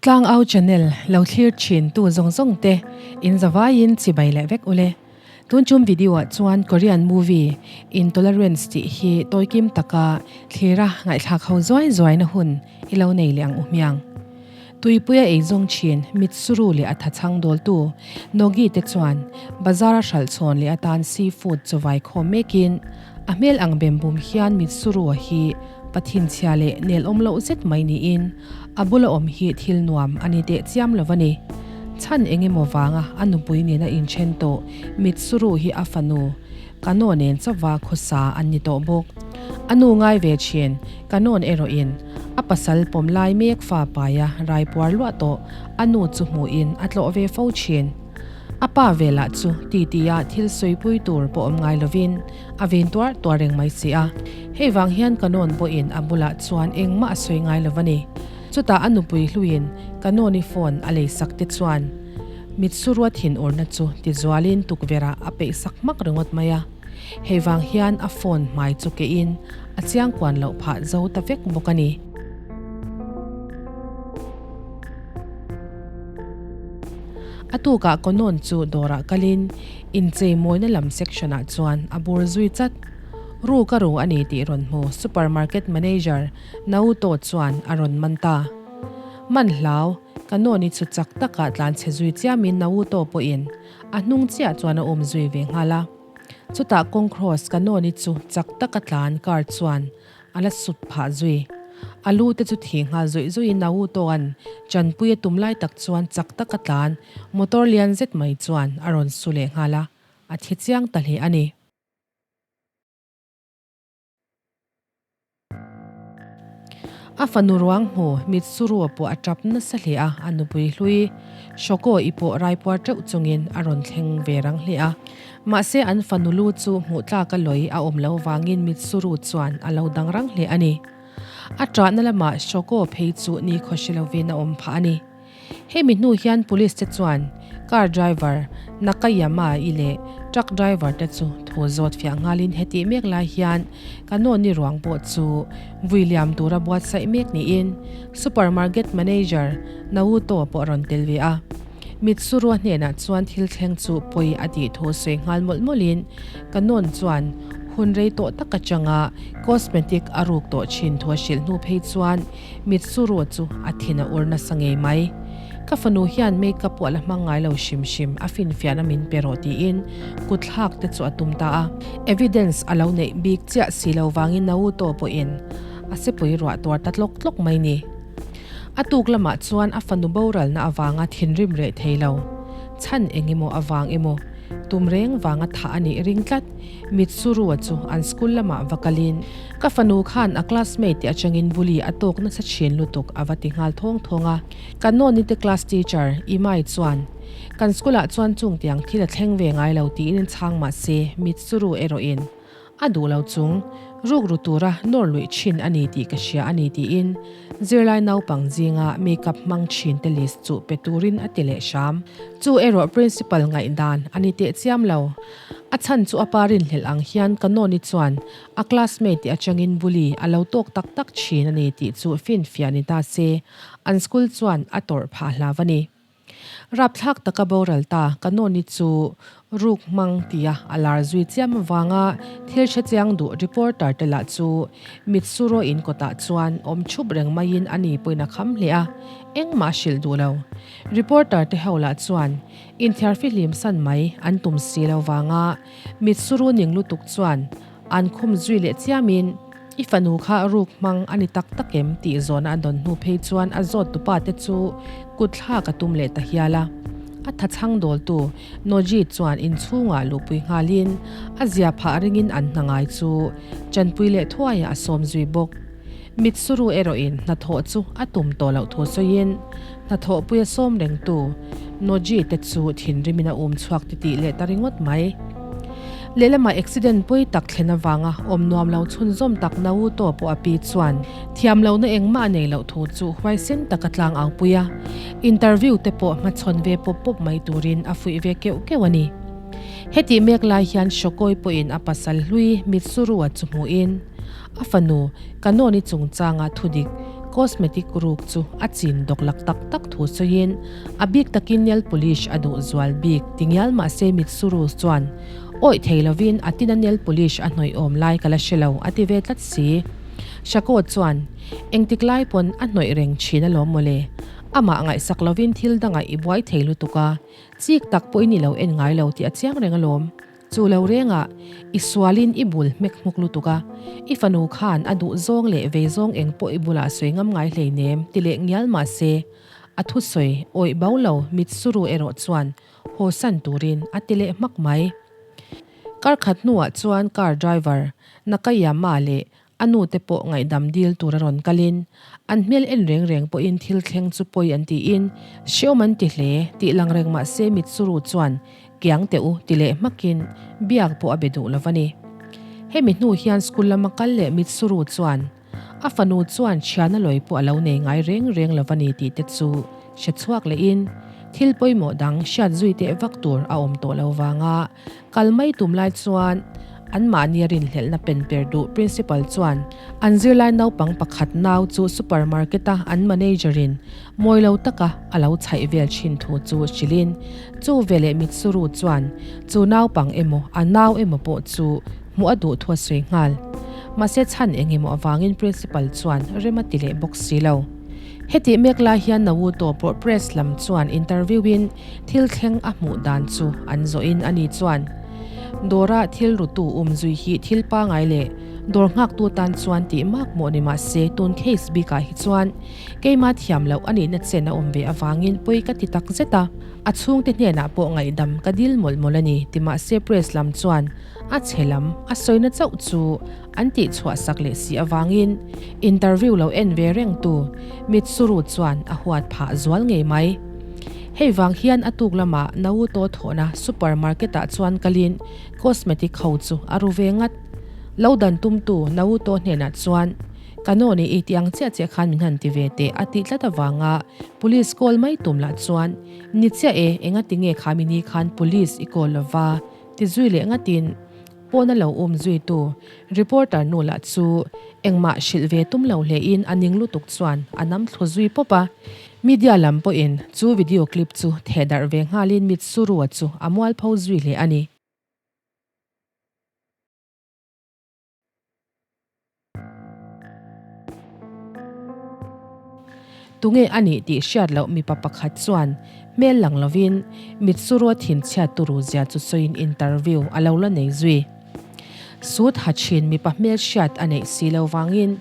Tlangau channel lo thlir thin tu zawng zawng te in zavaiin chibai leh vek ule. Tun chum video ah chuan Korean movie Intolerance tih hi tawikim taka thlira ngaihthlak ho zuai zuai na hun i lo nei leh ang u hmiang. Tuipuia ei zawng thin Mitsuru leh a thachhang dawltu Nogi te chuan bazar a hralh chhawn leh atan seafood chawvai khawm mekin a hmel ang bem bum hian Mitsuru-a hi pathinchhia leh nelawm loh zet mai niin a bula awm hi thil nuam a ni teh chiam lo a ni. Chhan eng emaw vanga a nupui nena inthen tawh Mitsuru hi a fanu Kano nen chauva khawsa an ni tawh bawk. A nu ngai ve thin, Kanon erawhin a pasal pawm lai mek fa paia raipuar luah tawh a nu chu hmuhin a tlawh ve fo thin. A pa ve lah chu titia thil sawipui tur pawh awm ngai lovin a vin tuar tuar reng mai si a. Hei vang hian Kanon pawhin a bulah chuan engmah a sawi ngai lo a ni. Chutah a nupui hluiin Kanoni phone a leisak te chuan Mitsuru a thinurna chu tizualin tukverhah a peih sak hmak ringawt mai a. Hei vang hian a phone hmai chu kehin a chiangkuan loh phah zo ta vek bawk a ni. A tukah Konon chu dawrah kalin inchei mawina lam section-ah chuan a bur zui chat. Ru ka ru a ni tih rawn hmu supermarket manager Naoto chuan a rawn man ta. Man hlau, ka nawni chu chak takah tlan chhe zui chiamin Naoto pawhin a hnung chiah chuan a um zui ve nghal a. Chutah kawng cross ka nawni chu chak taka tlan car chuan a la sut phah zui. A lu te chu thih nghal zawih zawih Naoto-a'n chanpui a tum lai tak chuan chak taka tlan motor lian zet mai chuan a rawn su leh nghal a, a thi chiang ta hle a ni. A fanu ruang hmu Mitsuru pawh a tap nasa hle a, a nupui hlui Shoko i pawh raipuar teuh chungin a rawn thleng ve rang hle a. Mahse an fanu lu chu hmuh tlaka lawi a awm lo vangin Mitsuru chuan a lo dang rang hle a ni. A ṭahna lamah Shoko phei chu nikhaw hre lovin a awm phah a ni. Hemi hnu hian police te chuan car driver Nakayama i leh truck driver te chu thu zawt fiah nghalin hetih mek lai hian Kanoni ruang pawh chu vui liam tura buatsaih mek niin supermarket manager Naoto pawh a rawn tel ve a. Mitsurua hnenah chuan thil thleng chu pawi a tih thu sawi nghal mawlh mawlhin Kanon chuan hun rei tawh tak atanga cosmetic a ruk tawh thin thu a hrilh hnu phei chuan Mitsuru chu a thin a ur nasa ngei mai. Ka fanu hian makeup pawh a la hmang ngai lo hrim hrim, a finfiahna min pe rawh tiin kutthlak te chu a tum ta a. Evidence a lo neih bik chiah si lo vangin Naoto pawhin a sepui ruah tuar ta tlawk tlawk mai ni. A tuk lamah chuan a fanu boralna avanga thinrim reh thei lo. Chhan eng emaw avang emaw tum reng vanga thah a nih ring tlat. Mitsuru-a chu an school lamah va kalin, Ka fanu khan a classmate te atangin bully a tawk nasa thin lutuk a va ti nghal thawng thawng a. Kan nawni te class teacher, Imai chuan, Kan school ah chuan chung tiang thil a thleng ve ngai lo tiin in chhang mah se Mitsuru erawhin a duh lo chung rukru tura nawr luih thin a ni tih ka hria a ni tiin Zirlai naupang zinga makeup hmang thin te list chu pe turin a ti leh hram. Chu erawh principal ngaihdan a ni teh chiam lo. A chhan chu a pa rinhlelh ang hian ka nawni chuan a classmate te atangin bully a lo tawk tak tak thin a ni tih chu finfiah ni ta se, an school chuan a tawrh phah hlau a ni. Rapthlak taka boral ta ka nawni chu ruk hmang tia a lar zui chiam avanga thil hre chiang duh reporter te lah chu Mitsuro in kawtah chuan awm thup reng maiin a ni pawhin a kham hle a, engmah a hrilh duh lo. Reporter te ho lah chuan Inthiarfihlim san mai an tum si lo vanga Mitsuru ning lutuk chuan an khum zui leh chiamin i fanu kha ruk hmang a ni tak tak em tih zawhna a dawn hnu phei chuan a zawt tupa te chu kut thlak a tum leh ta hial a. A thachhang dawltu Noji chuan inchhungah luhpui nghalin a zia phah ringin an hna ngai chu chanpui leh thuaiah a sawm zui bawk. Mitsuru erawhin hnathawh chu a tum tawh loh thu sawiin hnathawhpui a sawm rengtu Noji te chu thinrimin a um chhuak titih leh ta ringawt mai. Lehlamah accident pawi tak thlen avanga awm nuam lo chhunzawm tak Naoto pawh a pi chuan thiam lohna engmah a nei loh thu chu huaisen taka tlang au pui a, interview te pawh hmachhawn ve pawp pawp mai turin a fuih ve keuh keuh a ni. Hetih mek lai hian Shokoi pawhin a pasal hlui Mitsuru-a chu hmuhin, A fanu, Kanoni chungchanga thudik, Cosmetic ruk chu a chin dawklak tak tak thu sawiin a bik takin nail polish a duh zual bik ti ngial mahse Mitsuru chuan awih thei lovin a tina nail polish a hnawih awm lai ka la hre lo a ti ve tlat si. Shako chuan engtik lai pawn a hnawih reng thin alawm mawle. Amah ngaihsak lovin thil dangah i buai thei lutuk a, chik tak pawhin i lo en ngai lo tih a chiang reng alawm. Chu lo rengah i sualin i bul hmek hmuk lutuk a, i fanu khan a duh zawng leh vei zawng eng pawh i bulah sawi ngam ngai hleinem ti leh ngial mah se, a thusawi awih bo lo Mitsuru erawh chuan haw san turin a ti leh hmak mai. Kar khat hnuah chuan car driver Nakayama leh A nu te pawh ngaihdam dil tur a rawn kalin, an hmel en reng reng pawhin thil thleng chu pawi an tiin hreawm an ti hle tih lang reng mah se Mitsuru chuan kiang teh u ti leh hmakin biak pawh a be duh lo va ni. Hemi hnu hian school lama kal leh Mitsuru chuan a fanu chuan thiana lawi pawh a lo nei ngai reng reng lo va ni tih te chu hre chhuak lehin thil pawimawh dang hriat zui teh vak tur a awm tawh lo vanga Kal mai tum lai chuan anmahni a rinhlelhna pen per duh Principal chuan an zirlai naupang pakhat nau chu supermarket a an manager in mawi lo taka a lo chhaih vel thin thu chu hrilhin chu veleh Mitsuru chuan chu naupang emaw a nau emaw pawh chu hmuh a duh thu a sawi nghal. Mahse chhan eng emaw avangin Principal chuan rem a ti leh bawk si lo. Hetih mek lai hian Naruto pawh press lam chuan interview in Thil thleng a hmuh dan chu an zawhin a ni chuan dawra thil rutu um zui hi thil pangai leh dawr nghaktu tan chuan tih mak mawh ni mah se tun case bikah hi chuan keima thiam loh a nihna chen a awm ve avangin pawi ka ti tak zet a, a chhungte hnenah pawh ngaihdam ka dil mawlh mawlh a ni ti mah se press lam chuan a chhe lam a sawina chauh chu an tih chhuah sak leh si avangin interview lo en ve rengtu Mitsuru chuan a huat phah zual ngei mai. Hei vang hian a tuk lamah Naruto thawhna supermarket ah chuan kalin cosmetic ho chu a ru ve ngat. Lo dan tumtu Naruto hnenah chuan Ka naw nih i tih ang chiah chiah khan min han ti ve teh a tih tlat avanga police call mai tum lah chuan Ni chiah e, engati nge kha mi ni khan police i call lova ti zui leh ngatin Pawna lo um zuitu reporter nu lah chu engmah hrilh ve tum lo hlein a ning lutuk chuan a nam thlu zui pawp a. Media lam pawhin chu video clip chu theh darh ve nghalin Mitsurua chu a mualpho zui hle a ni. Tunge a nih tih hriat loh mipa pakhat chuan hmel lang lovin Mitsuru thinchhiat turu zia chu sawiin interview a lo la nei zui. Suit ha thin mipa hmel hriat a neih si lo vangin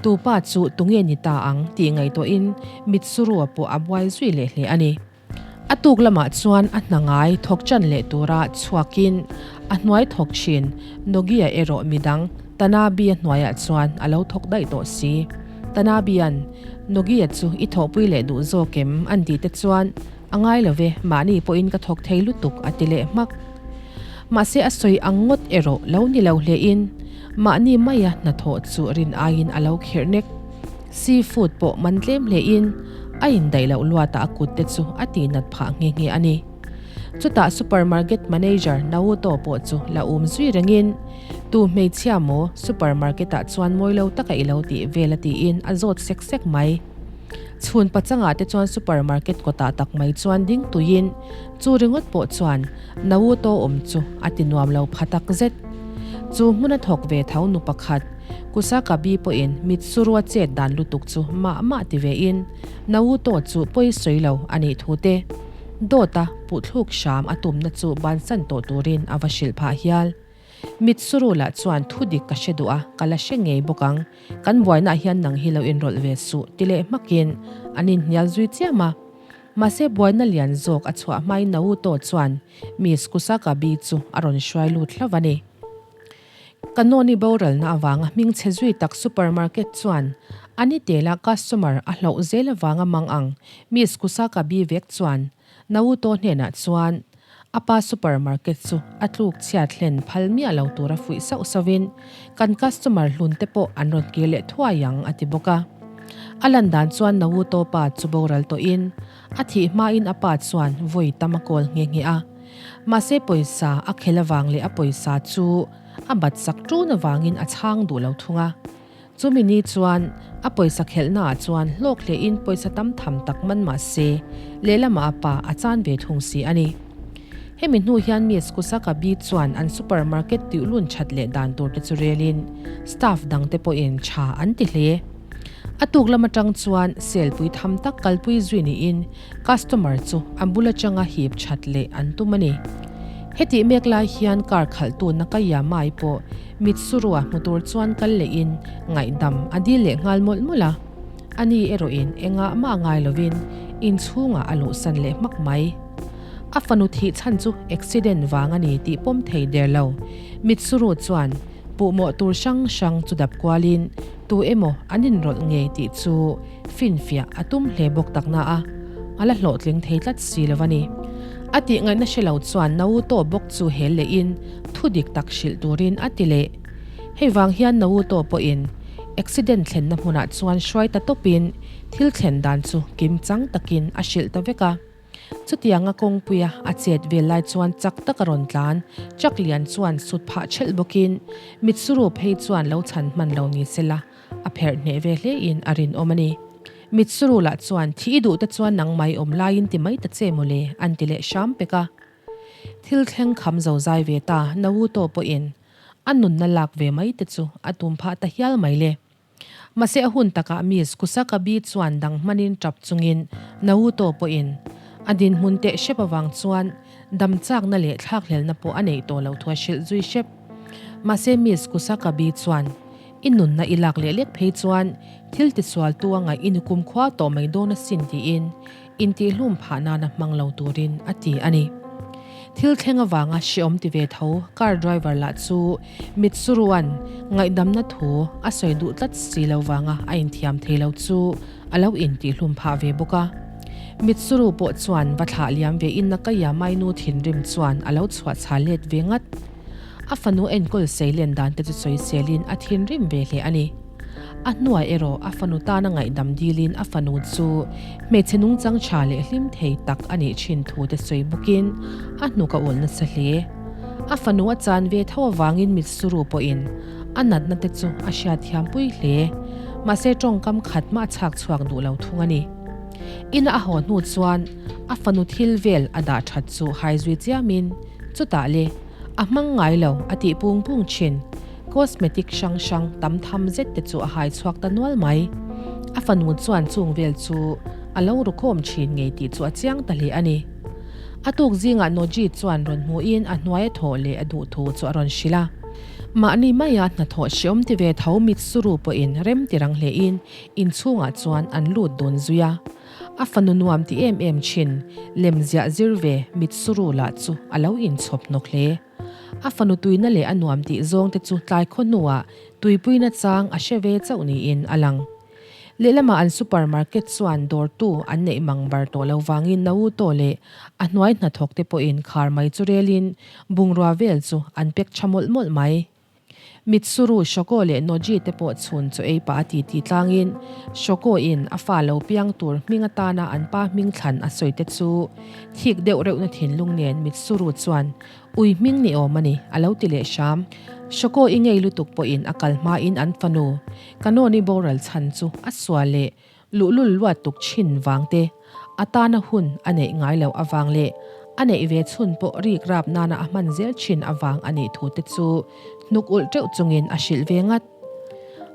tupa chu tunge ni ta ang tih ngaihtuahin Mitsuru pawh a buai zui leh hle a ni. A tuk lamah chuan a hna ngai thawk chan leh tura chhuakin a hnuai thawk thin Nogia erawh midang Tanabi-a hnuaiah chuan a lo thawk daih tawh si. Tanabi-a'n Nogia chu i thawhpui leh duh zawk em? an tih te chuan a ngai lo ve, mahni pawhin ka thawk thei lutuk a ti leh hmak. Mahse a sawi ang ngawt erawh lo ni lo hlein mahni maia hnathawh chu rin aiin a lo khirh nek. Sea food pawh man tlem hlein a indaih loh luatah a kut te chu a tihnat phah nghe nghe a ni. Chutah supermarket manager Naoto pawh chu la um zui rengin, Tu hmeichhia maw supermarket ah chuan mawi lo taka i lo tih vel a tiin a zawt sek sek mai. Chhun pachangah te chuan supermarket kawtah tak mai chuan ding tuiin chu ringawt pawh chuan Naoto awm chu a ti nuam lo pha tak zet. Chu hmuna thawk ve tho nu pakhat Kusakabi pawhin Mitsuru a chet dan lutuk chu mah mah ti vein Naoto chu pawi sawi lo a nih thu te dawta puhthluk hram a tumna chu bansan tawh turin a va hrilh phah hial. Mitsuru lah chuan thu dik ka hre duh a, ka la hre ngei bawk ang. Kan buainaah hian nang hi lo inrawlh ve suh ti leh hmakin an inhnial zui chiam a. Mahse buaina lian zawk a chhuah hmain Naoto chuan Miss Kusakabi chu a rawn hruai lut hlauh a ni. Ka nawni boralna avanga hming chhe zui tak supermarket chuan a ni tela customer a hloh zel avanga mang ang Miss Kusakabi vek chuan Naoto hnenah chuan a pa supermarket chu a tluk chhiat hlen phal miah lo tura fuih sauh sauhin kan customer hlun te pawh an rawn kir leh thuai ang a ti bawk a. A lan dan chuan Naoto pa chu boral tawhin a thih hmain a pa chuan vawi tam a kawl nghe nghe a. Mahse pawisa a khel avang leh a pawisa chu a bat sak ṭun avangin a chhang duh lo thung a. Chumi ni chuan a pawisa khelhnaah chuan hlawk hlehin pawisa tam tham tak man mah se, lehlamah a pa a chan ve thung si a ni. Hemi hnu hian Miss Kusakabi chuan an supermarket tihlun that leh dan tur te chu relin staff dangte pawhin tha an ti hle. A tuk lam atang chuan sale pui tham tak kalpui zui niin customer chu a bul atanga hip that leh an tum a ni. Hetih mek lai hian car khalhtu Nakayama-i pawh Mitsuru-a hmu tur chuan kal lehin ngaihdam a dil leh nghal mawlh mawlh a. Ani erawhin engah mah ngai lovin inchhungah a luhsan leh hmak mai. A fanu thih chhan chu accident vang a ni tih pawm thei der lo. Mitsuru chuan puhmawh tur hrang hrang chu dap kualin tu emaw an inrawlh ngei tih chu finfiah a tum hle bawk tak na a, a la hlawhtling thei tlat si lo a ni. A tih ngaihna hre lo chuan Naoto bawk chu hel lehin thu dik tak hrilh turin a ti leh. Hei vang hian Naoto pawhin accident thlenna hmunah chuan hruai ta tawpin thil thlen dan chu kim chang takin a hrilh ta vek a. Chutianga kawngpuia a chet vel lai chuan chak taka rawn tlan, truck lian chuan sut phah ṭhelh bawkin Mitsuru phei chuan lo chhan hman lo ni sela a pherh hneh ve hlein a rinawm a ni. Mitsuru lah chuan thih i duh te chuan nangmah i awm laiin ti mai ta che mawle an ti leh hram pek a. Thil thleng kham zo zai ve ta Naruto pawhin a nunna lak ve mai te chu a tum phah ta hial mai le. Mahse a hun takah Miss Kusakabi chuan dang hmanin tap chungin Naruto pawhin a dinhmun teh hrep avang chuan dam chakna leh thlakhlelna pawh a neih tawh loh thu a hrilh zui hrep. Mahse Miss Kusakabi chuan i nunna i lak leh lek phei chuan thil tisualtu a ngaih i ni kumkhua tawh mai dawn asin tiin Intihhlum phah nana hmang lo turin a ti a ni. Thil thleng avanga hreawm ti ve tho car driver lah chu Mitsuruan ngaihdamna thu a sawi duh tlat si lo vanga a inthiam thei lo chu a lo intihhlum phah ve bawk a. Mitsuru pawh chuan va thlah liam ve in Nakayamai nu thinrim chuan a lo chhuah chhal let ve ngat. A fanu enkawl seilen dan te chu sawiselin a thinrim ve hle a ni. A hnuai erawh a fanu tana ngaihdam dilin a fanu chu hmeichhe nungchang tha leh hlim thei tak a nih thin thu te sawi bawkin a hnuk a ulh nasa hle. A fanu a chan ve tho avangin Mitsuru pawhin a natna te chu a hriatthiam pui hle. Mahse tawngkam khat mah a chhak chhuak duh lo thung a ni. Ina a haw hnu chuan a fanu thil vel a dah that chu hai zui chiamin chutah le A hmang ngai lo, a tih pung pung thin. Cosmetic hrang hrang tam tham zet te chu a hai chhuak ta nual mai. A fanu chuan chung vel chu a lo ru khawm thin ngei tih chu a chiang ta hle a ni. A tuk zingah Noji chuan rawn hmuhin a hnuai a thawh leh a duh thu chu a rawn hrilh a. Mahni maia hnathawh hreawm ti ve tho Mitsuru pawhin rem ti rang hlein inchhungah chuan an lut dun zui a. A fanu nuam ti em em thin, lem ziah zir ve Mitsuru lah chu a lo inchhawp hnawk hle. A fanu tuina leh a nuam tih zawng te chu tlai khaw hnuah tuipuina chang a hre ve chauh niin a lang. Lehlamah an supermarket chuan dawrtu an neih mang bar tawh lo vangin Naruto leh a hnuai hnathawk te pawhin khar mai chu relin bungrua vel chu an pek tha mawlh mawlh mai. Mitsuru, Shoko leh Noji te pawh chhun chaw ei pah a ti ti tlangin Shoko in a fa lo piang tur hming atana an pa hming thlan a sawi te chu thik deuh reuhna thinlung nen Mitsuru chuan ui hming ni awm a ni a lo ti leh hram. Shoko i ngei lutuk pawhin a kal hmain an fanu Kanoni boral chhan chu a sual leh Luhlul luat tuk thin vang te, a tana hun a neih ngai loh avang leh a neih ve chhun pawh rik rap nana a hman zel thin avang a nih thu te chu hnuk ulh teuh chungin a hrilh ve ngat.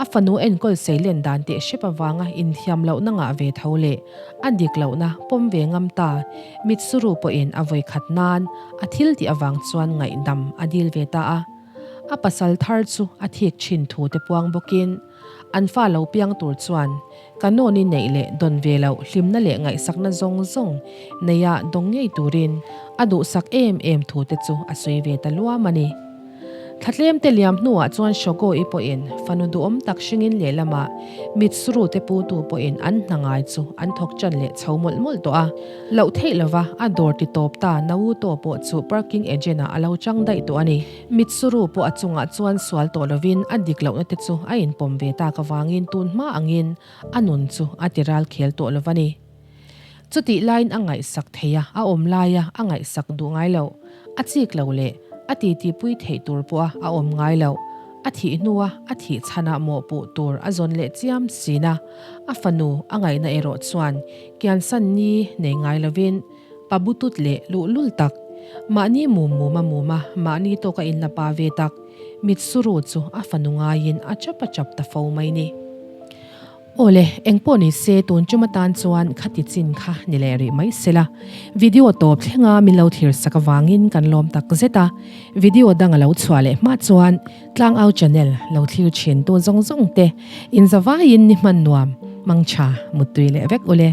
A fanu enkawl seilen dan teh hrep avanga inthiam lohna ngah ve tho leh a dik lohna pawm ve ngam ta Mitsuru pawhin a vawi khat nan a thil tih avang chuan ngaihdam a dil ve ta a. A pasal thar chu a thik thin thu te puang bawkin An fa lo piang tur chuan ka nawni neih leh dawn ve loh hlimna leh ngaihsakna zawng zawng neia dawng ngei turin a duhsak em em thu te chu a sawi ve ta luam a ni. Thlatlem te liam hnuah chuan Shogo-i pawhin fanu duhawm tak hringin lehlamah Mitsuru te putu pawhin an hna ngai chu an thawk ṭan leh chho mawlh mawlh tawh a. Loh theih lova a dawr ti tawp ta Naruto pawh chu parking agent ah a lo chang daih tawh a ni. Mitsuru pawh a chungah chuan sual tawh lovin a dik lohna te chu a inpawm ve tak avangin tun hma angin a nun chu a ti ral khel tawh lo va ni. Chutih laiin a ngaihsak thei a, a awm laia a ngaihsak duh ngai loh, a chik lo leh a titipui theih tur pawha a awm ngai loh. A thih hnua a thih chhanah mawhpuh tur a zawn leh chiam sin a, a fanu a ngaihna erawh chuan kiansan ni nei ngai lovin pa butut leh luhlul tak, mahni mum mum a mum a, mahni tawka inla pa ve tak Mitsuru chu a fanu ngaiin a chap a chap ta fo mai ni. Aw le, engpawh ni se tun tum atan chuan khati chin kha ni leh rih mai se la. Video tawp thlenga min lo thlir sak avangin kan lawm tak zet a, video dang a lo chhuah leh hma chuan Tlangau channel lo thlir thin tu zawng zawng te inzavaiin ni hman nuam, mangtha, muttui leh vek ule.